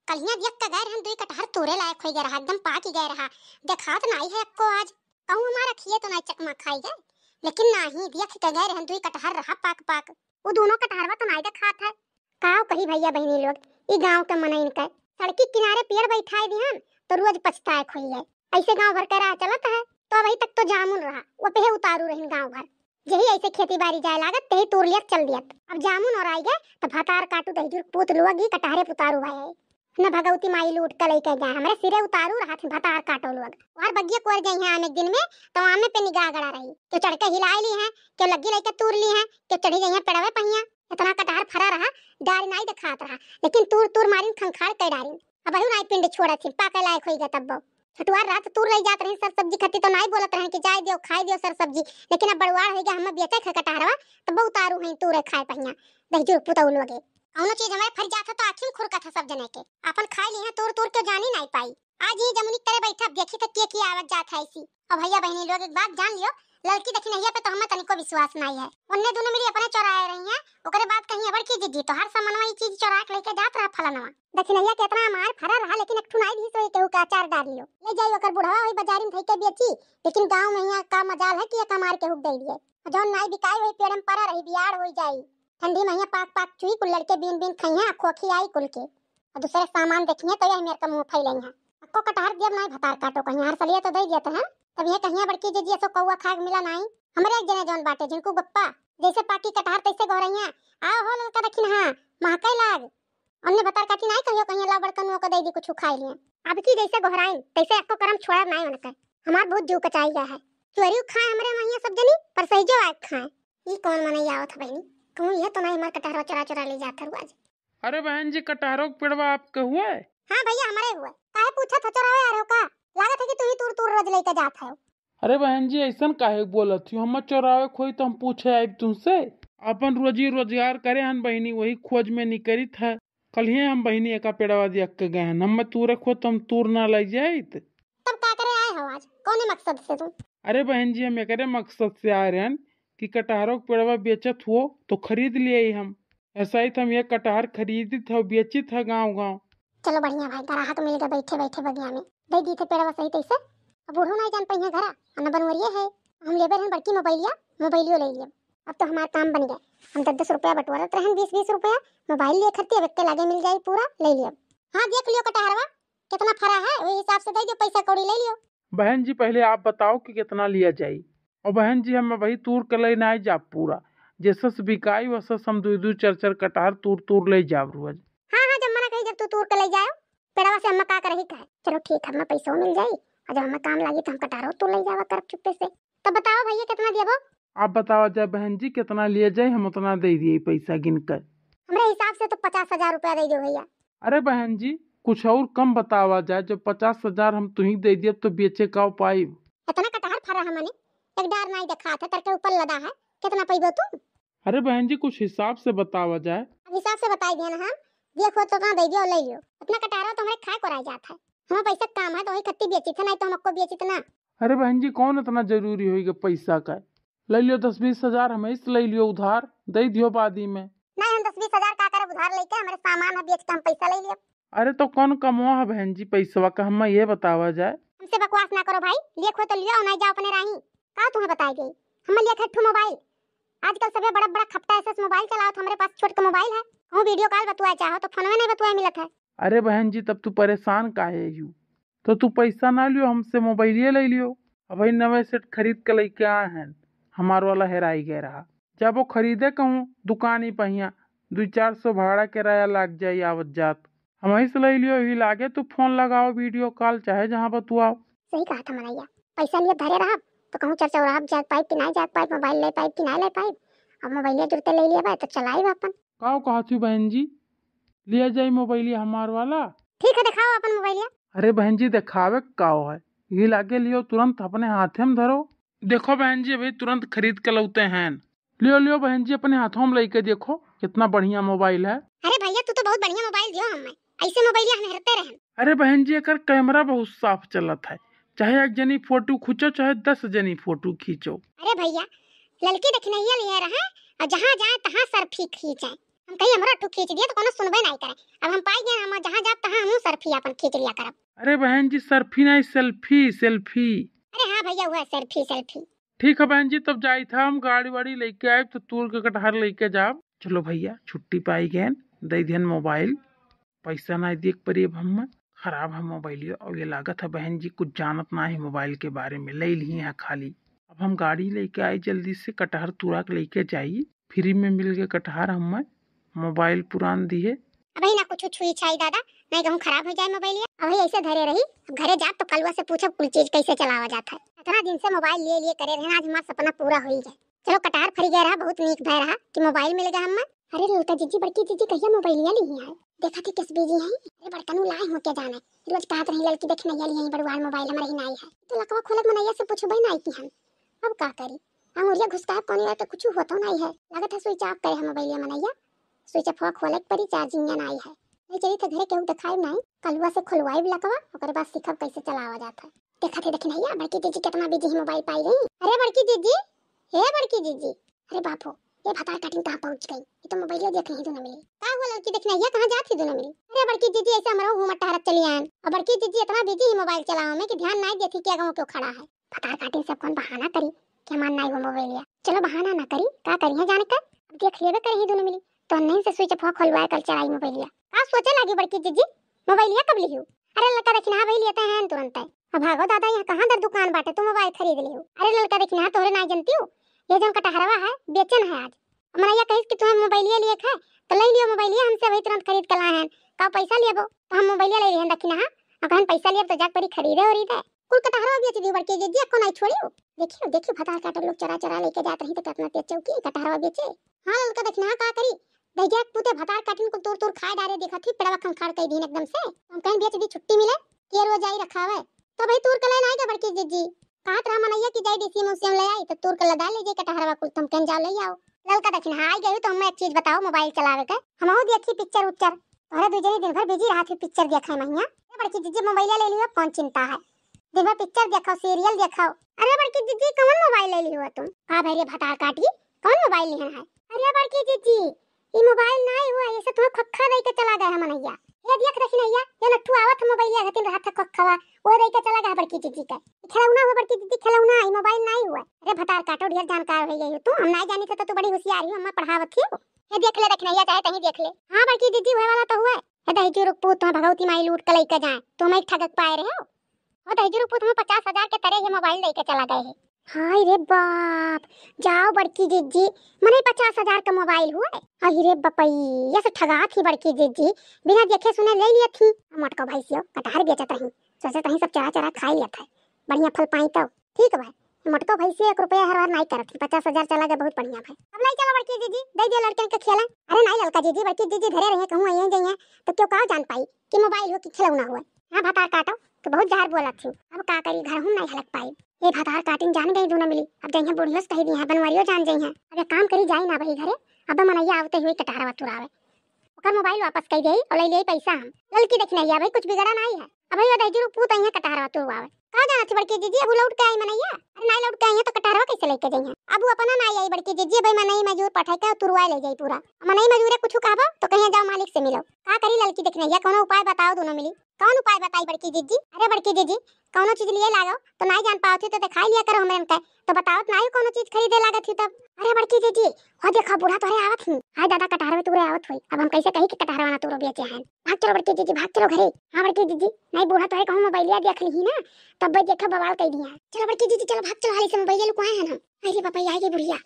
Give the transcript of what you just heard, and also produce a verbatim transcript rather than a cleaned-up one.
कल्हियाँ देख के गए रहन, दुई कटहर तूरे लायक होइ गए रहा, एकदम पाकि गए रहा, देखात नाहीं है एक्को आज। कहूँ हमार अखिए तो नाहीं चकमा खाइ गए, लेकिन नाहीं, देख के गए रहन, दुई कटहर रहा पाक पाक। उ दूनो कटहरवा तो नाहीं देखात है। काव कही भइया बहिनी लोग, ई गाँव के मनइन के सड़की किनारे पेड़ बैठाइ दिहन तो रोज पछताए खोई है। अइसे गाँव भर के राह चलत है, तो अबही तक तो जामुन रहा, वो पे उतारू रहिन गाँव भर। जेही अइसे खेती बारी जाए लागत, तेही तूर लियत चल दियत। अब जामुन ओराइ गए, तो भतार काटू दहिजुर पूत लोग ई कटहरे पुतारू भए है। न भगवती माई लूट के लइके जाए, हमरे सिरे उतारू रहत हैं भतार काटो लोग। और बगिया कोर जइहैं आमे के दिन में, तो आमे पे निगाह गड़ा रही। केउ चढ़ के हिलाइ लिहैं, केउ लग्गी लइके तूर लिहैं, केउ चढ़ी जइहैं पेड़वे पहिया। इतना कटहर फरा रहा, डारी नाहीं देखात रहा, लेकिन तूर तूर मारिन खंखाड़ कइ डारिन। अबहू नाहीं पिंड छोड़त ही, पाके लायक होइ गए तब्बो। छोटुआर रहा तो तूर लइ जात रही सर सब्जी खती, तो नाहीं बोलत रहे कि जाए दियो, खाए दियो सर सब्जी। लेकिन अब बड़ुआर होइ गए, हम बेचे खे कटहरवा, तब्बो उतारू हैं तूरे खाए पहिया। दहिजुर पुतऊ लोगे। कौनो चीज हमरे फर जात है तो आँखी में खुरकत है सब जने के। अपन खाए लिहैं तूर तूर के जानी नाहीं पाई। आज ही जमुनी के तरे बैठा, देखी तो के के आवत जात है ऐसी। और भइया बहिनी लोग एक बात जान लियो, ललकी दखिनहिया पे तो हमें तनिको विश्वास नाहीं है। उन्ने दोनों मिली अपने चोराए रही हैं, ओकरे बाद कहीं अबड़ की जिद्दी, तोहार समनवा ई चीज चोरा के लेके जात रहा फलनवा। दखिनहिया के इतना अमार फरा रहा, लेकिन एक ठू नाहीं दिहिस, वही केहू के अचार डार लियो। ले जाई ओकर बुढ़वा, वही बाजारी में धइके बेची, लेकिन गाँव में यहाँ का मजाल है कि एक अमार केहू के दे दिए। जौन नाहीं बिकाई, वही पेड़ में परा रही, बियाड़ होइ जाई। ठंडी में यहाँ पाक पाक चुई कुल लड़के बीन बीन खइहैं, आ खोखी आई कुल के। और दूसरे सामान देखिहैं तो यह मेर का मुँह फैलइहैं। अक्को कटहर दियब नाहीं भतार काटो कहिहैं, हर सलिया तो दे दियत हैं। तब ये कहिहैं बड़की जिज्जी असो कौआ खाए के मिला नाहीं। हमरे एक जने जौन बाटे झिनकू बप्पा, जैसे पाकी कटहर तैसे गोहरइहैं, आओ हो ललका दखिनहा, महकइ लाग। उन्ने भतार काटी नाहीं कहियो कहिहैं लाओ बड़कनुओ को दे दी कुछ खाए लिए। अब की जैसे गोहराइन तैसे अक्को करम छोड़ब नाहीं उनके। हमार बहुत जीव कचाई गया है। चोरी खाए हमरे वहिया सब जनी, पर सही जो आए खाए। ई कौन मनई आवत है बहिनी? कहूँ यह तो नाहीं हमार कटहरवा चोरा चोरा ले जात है आज। अरे बहन जी, कटहरों के पेड़वा आपके हुए? हाँ भइया, हमरे हुए। काहे पूछत हो, चोरावे आ रहे हो का? लागत है कि तू ही तूर तूर रोज लेके जात है। अरे बहन जी, ऐसन काहे बोलत हो? हम चोरावे खोई तो हम पूछे आइब तुमसे? अपन रोजी रोजगार करे हन बहिनी, वही खोज में निकरित है। कल्हिये हम बहिनी एका पेड़वा देख के गए हन, हम तूरे खो तो हम तूर ना लइ जाइत। तब का करे आए हो आज, कौने मकसद से तुम? अरे बहन जी, हम एकरे मकसद से आए रहन कि कटहरों के पेड़वा बेचत हो तो खरीद लिए हम। ऐसा ही तो हम एक कटहर खरीदित है, बेचित है गाँव गाँव। चलो बढ़िया भाई, ग्राहक मिल गए बैठे बैठे बगिया में, दे दी थे पेड़वा सही तैसे। अब बूढ़ो नहीं जान पाई है घरा, और न बनवरिये है। हम लेबे रहन बड़की मोबाइलिया, मोबाइलियो ले लिए। अब तो हमार काम बन गए। हम दस दस रुपया बटोरत रहन, बीस बीस रुपया, मोबाइल लिए खरती, अब एक के लागे मिल जाई पूरा, ले लियो। हाँ देख लियो कटहरवा, कितना फरा है, वही हिसाब से दे दियो, पैसा कौड़ी ले लियो। बहन जी, पहले आप बताओ कि कितना लिया जाई। और बहन जी, हम वही तूर के ले ना जाब पूरा, जैसे से बिकाई वैसे से हम दू दू चार चार कटहर तूर तूर ले जाब रोज। हाँ हाँ, जब मना कही जब तू तूर के ले जाओ, पेड़वा से अम्मा का करही कहे। चलो ठीक है, अम्मा पैसो मिल जाई, और जब हमें काम लागी तो हम कटहरो तूर ले जावा करब चुप्पे से। तब बताओ भैया कितना देबो? आप बतावा जाए बहन जी, कितना लिए जाए, हम उतना दे दिए पैसा गिन कर। हमरे हिसाब से तो पचास हजार रुपया दे दो भैया। अरे बहन जी, कुछ और कम बतावा जाए, जब पचास हजार हम तुही दे दिए तो बेचे का पाइब? इतना कटहर फरा है मने, एक डार नाई देखात है, तरके ऊपर लदा है, कितना पैबो तू? अरे बहन जी, कुछ हिसाब से बतावा जाए। अब हिसाब से बताई दिया ना हम, देखो तो कहाँ दे दियो, ले लियो। इतना कटहरा तो हमरे खाए को रह जात है, हमारे पैसा काम है तो वही खत्ती बेचित है, नहीं तो हम अक्को बेचित ना। अरे बहन जी, कौन इतना जरूरी होइगा पैसा का? ले लियो दस बीस हजार, हमें से ले लियो उधार, दे दियो बादी में। नहीं, हम दस बीस हजार का करब उधार लेके, हमारे सामान है बेच के हम पैसा ले लियो। अरे तो कौन कमवा है बहन जी पैसवा का, हमें ये बतावा जाए। हमसे बकवास ना करो भाई, लिए खो तो लियो, नहीं जाओ अपने राही। का तुम्हें बताई गई? हमें लिए थे ठू मोबाइल, आजकल सबे बड़ा बड़ा खपटा ऐसे मोबाइल चलाओ, तो हमारे पास छोट का मोबाइल है, कहूँ वीडियो कॉल बतुआ चाहो तो फोन में नहीं बतुआ मिलत है। अरे बहन जी, तब तू परेशान काहे यू? तो तू पैसा ना लियो, हमसे मोबाइलिए ले लियो। अबही नवे सेट खरीद के लेके आए हैं, हमार वाला हेराई गए रहा। जब वो खरीदे कहूँ दुकान ही पहिया, दू चार सौ भाड़ा किराया लाग जाई आवत जात। हमही से ले लियो, ही लागे तू फोन लगाओ, वीडियो कॉल चाहे जहाँ बतुआओ। सही कहा था मनैया, पैसा लिए धरे रहब तो कहूँ चर चौराहब जाग पाइब कि नाई जाग पाइब, मोबाइल ले पाइब कि नाई ले पाइब। अब मोबाइलिया जुरते ले लिया बा तो चलाइब अपन। काव कहत हूँ बहन जी, लिया जाई मोबाइलिया हमार वाला। ठीक है, दिखाओ अपन मोबाइलिया। अरे बहन जी, दिखावे काव है, ये लागे लियो तुरंत अपने हाथे में धरो। देखो बहन जी, अभी तुरंत खरीद के लौते हैं। लियो लियो बहन जी, अपने हाथों में लेके देखो, कितना बढ़िया मोबाइल है। अरे भैया, तू तो बहुत बढ़िया मोबाइल दियो हमें, ऐसे मोबाइलिया हम हेरते रहन। अरे बहन जी, एकर कैमरा बहुत साफ चलत है, चाहे एक जनी फोटो खींचो, चाहे दस जनी फोटो खींचो। अरे भैया, ललकी दखिनैया लिए रहे और जहाँ जाए तहाँ सेल्फी खींचे। हम कहीं हमरो ठू खींच दिए तो कोनो सुनबे नहीं करे। अब हम पाई गए, हम जहाँ जाब तहाँ हमहूँ selfie आपन खींच लिया करब। अरे बहन जी, selfie नहीं, selfie, selfie। अरे हाँ भैया, हुआ selfie, selfie। ठीक है बहन जी, तब जाइत है हम, गाड़ी वाड़ी लेके आए तो तूर के कटहर लेके जाब। चलो भैया, छुट्टी पाई गए, दे दिहन मोबाइल। पैसा ना दिए के परी अब हम, खराब है मोबाइलियो। और ये लागत है बहन जी कुछ जानत ना है मोबाइल के बारे में, ले ली है खाली। अब हम गाड़ी लेके आई, जल्दी से कटहर तुरा के लेके जाई, फ्री में मिल गए कटहर, हम मोबाइल पुरान दिए। अबही ना कुछ छुई छाई दादा, नहीं कहूँ खराब हो जाए मोबाइलिया। अबही ऐसे धरे रही, अब घरे जाब तो कलुआ से पूछब कुल चीज कैसे चलावा जात है। इतना दिन से मोबाइल लिए लिए करे रहे, आज हमार सपना पूरा हो ही जाए। चलो कटहर फरी गया रहा, बहुत नीक भय रहा कि मोबाइल मिल गया हमें। अरे ललका जीजी, बड़की जीजी कहिया मोबाइलिया ली है? देखा थी किस बिजी है। अरे बड़कनू लाए हो क्या जाने, रोज कहत रही ललकी देखनैया ली है बड़ुआर मोबाइल, हमारे ही नाई है। तो लकवा खोलक मनैया से पूछबे नाई की हम, अब का करी? अंगुरिया घुसकाए कोनी रह के कुछ होतो नाई है। लागत है स्विच ऑफ करे है मोबाइलिया मनैया, स्विच ऑफ खोले के परी, चार्जिंग नाई है। नहीं चली तो घरे केहू देखाई नाई, कलुआ से खोलवाई लकवा, ओकरे बाद सीखब कैसे चलावा जात है। देखा थे देखनैया, बड़की जीजी कितना बिजी है, मोबाइल पाई गई। अरे बड़की जीजी, हे बड़की जीजी, अरे बाप हो, ये भतार काटिन कहाँ पहुँच गई? ये तो मोबाइलिया देख रही दोनों मिली। का हुआ ललकी देखनैया, कहाँ जात ही दोनों मिली? अरे बड़की जीजी, ऐसे हमरो हूँ मटहरत चली आन। और बड़की जीजी इतना बिजी ही मोबाइल चलावे में कि ध्यान नाई देती कि अगवा क्यों खड़ा है। भतार काटिन से कौन बहाना करी कि हमार नाई हो मोबाइलिया। चलो बहाना ना करी, का करी है जाने का? अब देख लेबे करे ही दोनों मिली। तो नहीं से स्विच ऑफ खोलवाए कल चलाई मोबाइलिया। का सोचे लागी बड़की जीजी, मोबाइलिया कब लिहू? अरे ललका देखी ना भाई, लेते हैं तुरंत। अब भागो दादा, यहाँ कहाँ दर दुकान बाटे, तू मोबाइल खरीद लिहू। अरे ललका देखी ना, तोहरे नाई जनती हूँ, ये जौन कटहरवा है बेचन है आज। मनैया कहिस कि तुम्हें मोबाइलिया लिए है, तो ले लियो मोबाइलिया, हमसे वही तुरंत खरीद के लाए हैं। का पैसा लेबो? तो हम मोबाइलिया ले लिहन देखी ना, और कहन पैसा लेब तो जाके परी खरीदे और दे। कुल कटहरवा बेच दियो बड़की जीजी, एको नाई छोड़ियो। देखियो देखियो, भतार काटे लोग चोरा चोरा लेके जात रही तो कितना तेज चौकी कटहरवा बेचे। हाँ ललका देखी ना, का करी, दहिया के पूते भतार काटिन कुल तूर तूर खाए डारे, देखत ही पेड़वा खंखाड़ कई दिन एकदम से। हम कहन बेच दी, छुट्टी मिले, के रोज आई रखावे। तो भाई तूर के ले ना आएगा बड़की जीजी, कहत रहा मनैया कि जाई डीसीएम उसीएम ले आई, तो तूर के लदा ले जाई कटहरवा कुल, तुम कहन जाओ ले आओ। ललका देखी ना आई गई, तो हमें एक चीज बताओ, मोबाइल चलावे के हमहू देखी पिक्चर उच्चर। तोहरे दू जनी दिन भर बिजी रहत ही पिक्चर देखे महिया। ए बड़की जीजी मोबाइल ले लियो, कौन चिंता है, दिन भर पिक्चर देखो, सीरियल देखो। अरे बड़की जीजी कौन मोबाइल ले लियो तुम? का भरे भतार काटी, कौन मोबाइल लिहन है? अरे बड़की जीजी, ई मोबाइल नाई हुआ, ऐसे तुम्हें खक्खा दे के चला गया है मनैया। ये देख देखी नैया, ये नट्ठू आवत है मोबाइल, ये घतिन रहत है खक्खवा, वो दे के चला गया है बड़की जीजी का। ई खिलौना हुआ बड़की जीजी, खिलौना, ई मोबाइल नाई हुआ। अरे भतार काटो, ढेर जानकार हो गई हो तू, हम नाई जानी थे तो तू बड़ी होशियार ही, अम्मा पढ़ावत ही हो। ये देख ले देखी नैया, चाहे कहीं देख ले। हाँ बड़की जीजी, हुए वाला तो हुआ है। ये दही जुरुक पूत तुम्हें भगवती माई लूट के लेके जाए, तुम एक ठगक पाए रहे हो। वो दही जुरुक पूत तुम्हें पचास हजार के तरे ये मोबाइल लेके चला गए है। हाय रे बाप, जाओ बड़की जीजी, मने पचास हजार का मोबाइल हुआ है। अरे रे बपैया से ठगा थी बड़की जीजी, बिना देखे सुने ले लिया थी। मोटको भैंसियो कटहर बेचत रही, सोचत रही सब चरा चरा खाई लेत है, बढ़िया फल पाई तो ठीक बा। मोटको भैंसियो एक रुपया हर बार नाई करत थी, पचास हजार चला गया, बहुत बढ़िया भाई। अब ले चलो बड़की जीजी, दे दियो लड़कन के खेले। अरे नाई ललका जीजी, बड़की जीजी धरे रही, कहूँ आई जाइए तो क्यों का जान पाई कि मोबाइल हो कि खिलौना हुआ। हाँ भतार काटो, तो बहुत जहर बोलत थी। अब का करी, घर हूँ नाई हलक पाई। ये भतार काटिन जान गई दोनों मिली, अब जइहें बुढ़ियो से कही दी है, बनवरियो जान जइहें। अब एक काम करी, जाई ना भाई घरे, अब मनैया आवते हुए कटहरवा तुरावे। ओकर मोबाइल वापस कई देई और ले लेई पैसा हम। ललकी देखी नैया भाई, कुछ बिगड़ा नाई है। अब ये दही जुरुक पूत आई है कटहरवा तुरवावे। का जाना थी बड़की जीजी, अब उ लौट के आई मनैया? अरे नाई लौट के आई है तो कटहरवा कैसे लेके जाई है? अब वो अपना नाई आई बड़की जीजी, भाई मनई मजूर पठाई के तुरवा ले जाई पूरा। मनई मजूरे कुछ कहबो तो कहिए जाओ मालिक से मिलो। का करी ललकी देखी नैया, कौनो उपाय बताओ दोनों मिली। कौन उपाय बताई बड़की जीजी? अरे बड़की जीजी, कौनो चीज लिए लागो तो नाई जान पावत ही तो दिखाई लिया करो हमरे के, तो बतावत नाई कौनो चीज खरीदे लागत ही तब। अरे बड़की जीजी, हो देखो बूढ़ा तोहरे आवत ही। हाय दादा, कटहरवे तुरे आवत होई। अब हम कैसे कही कि कटहरवा ना तुरो बेचे हैं। भाग चलो बड़की जीजी, भाग चलो घरे। हाँ बड़की जीजी, नाई बूढ़ा तोहरे कहूँ मोबाइलिया देख ली ना, तब भाई देखो बवाल कई दिया। चलो बड़की जीजी, चलो भाग चलो, हाली से मोबाइलिया लुकवाए हैं हम। अरे बापा, आई गई बुढ़िया।